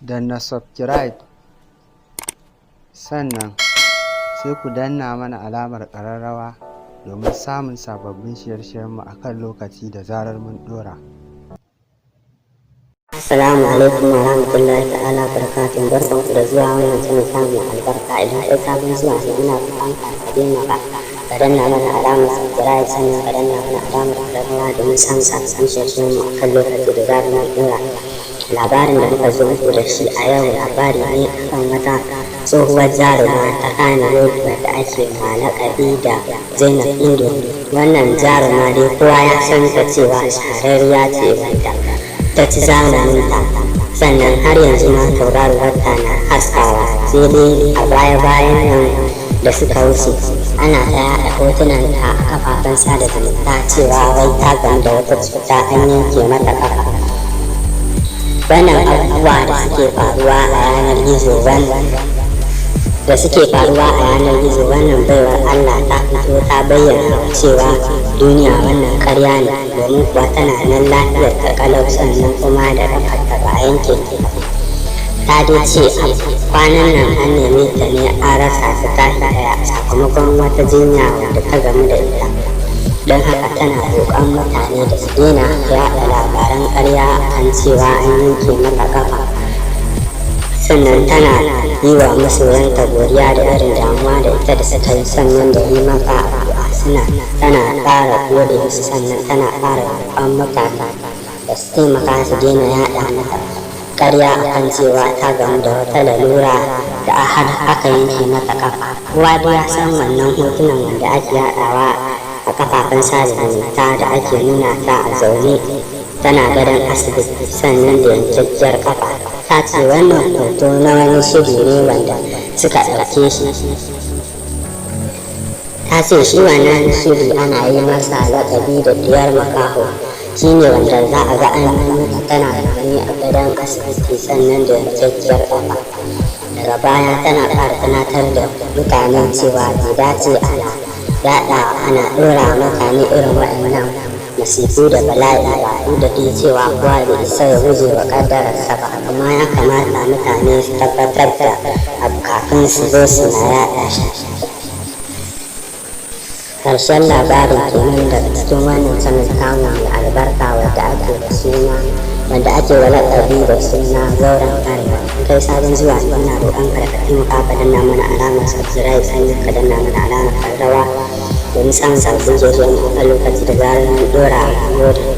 Danna subscribe, sannan sai ku danna mana alamar ƙararrawa domin samun sababbin shirye-shiryenmu a kan lokaci da zarar mun ɗora. Assalamu alaikum wa rahmatullahi ta'ala barakatuh. Barkanku da zuwa wannan channel tamu mai albarka. Idan kai sabon zuwa ne, muna roƙon ka ka taimaka ka danna mana alamar subscribe, sannan ka danna mana alamar ƙararrawa domin samun sababbin shirye-shiryenmu a kan lokaci da zarar mun ɗora. Labarin da muka zo muku da shi a yau labari ne akan wata tsohuwar jaruma ta Kannywood wadda ake ma laƙabi da Zainab Indo. Wannan jaruma dai kowa ya san ta cewa shahararriya ce wadda ta ci zamaninta, sannan har yanzu ma tauraruwarta na haskawa. Sai dai a baya-bayan nan da suka wuce, ana ta yaɗa hotunanta a kafafen sada zumunta cewa wai ta gamu da wata cuta, an yanke mata kafa. Wannan abubuwa da suke faruwa a yanar gizo, da suke faruwa a yanar gizo, wannan baiwar Allah ta fito ta bayyana cewa duniya wannan karya ne, domin kuwa tana nan lafiyar ta kalau, sannan kuma da kafarta, ba a yanke ta. Dai ce a kwanan nan an neme ta ne an rasa ta tashi daya sakamakon wata jinya wadda ta gamu da ita. Don haka tana roƙon mutane da su daina yaɗa labaran ƙarya kan cewa an yanke mata kafa. Sannan tana yi wa masoyanta godiya da irin damuwa da ita da suka yi, sannan da yi mata addu'a. Suna tana ƙara gode musu, sannan tana ƙara roƙon mutane da su taimaka su daina yaɗa mata ƙarya akan cewa ta gamu da wata lalura da har aka yanke mata kafa. Kowa dai ya san wannan hotunan wanda ake yaɗawa a kafafen sada zumunta da ake nuna ta a zaune tana gadon asibiti, sannan da yankakkiyar kafa. Ta ce wannan hoto na wani shiri ne wanda suka ɗauke shi. Ta ce shi wannan shiri ana yi masa laƙabi da Diyar Makaho, shi ne wanda za a ga an nuna tana zaune a gadon asibiti, sannan da yankakkiyar kafa. Daga baya tana ƙara tunatar da mutane cewa bai dace ana yaɗa, ana ɗora mutane irin waɗannan masifu da bala'i ba, duk da dai cewa kowa bai isa ya guje wa ƙaddararsa ba, amma ya kamata mutane su tabbatar da abu kafin su zo su na yaɗa shi. Ƙarshen labarin kenan daga cikin wannan channel tamu mai albarka wadda ake da suna, wanda ake wa laƙabi da suna Zauren Arewa. Kai sabon zuwa, ina roƙon ka da ka taimaka ka danna mana alamar subscribe, sannan ka danna mana alamar ƙararrawa domin samun sabbin shirye-shiryen a lokaci da zarar mun ɗora. Gode.